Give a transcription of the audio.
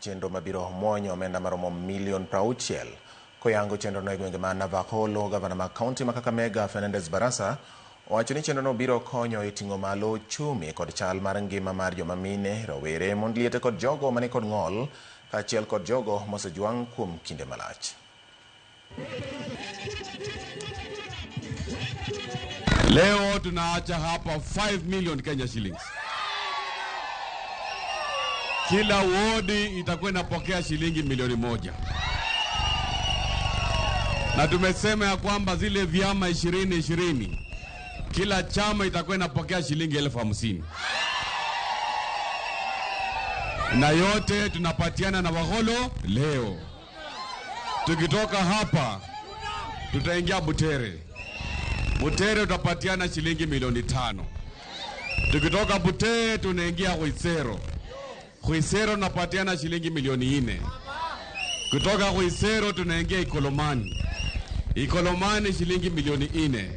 Chenro mabiro muonyo omenda maromo milion 60. Koyango chenrono e gwenge ma Navakholo, gavana ma kaunti ma Kakamega Fernandes Barasa owacho ni chenrono biro konyo e ting'o malo uchumi kod chal mar ngima mar joma mine, rowere, mond liete kod jogo mani kod ng'ol kaachiel kod jogo mosejwang' kuom kinde malach. Leo tunaacha hapa 5 million Kenya shillings. Kila wodi itakuwa inapokea shilingi milioni 1. Na tumesema ya kwamba zile vyama 20 20, kila chama itakuwa inapokea shilingi 50,000. Na yote tunapatiana Navakholo leo. Tukitoka hapa tutaingia Butere. Butere tutapatiana shilingi milioni 5. Tukitoka Butere tunaingia Khwisero. Khwisero tunapatiana shilingi milioni 4. Kutoka Khwisero tunaingia Ikolomani. Ikolomani shilingi milioni 4.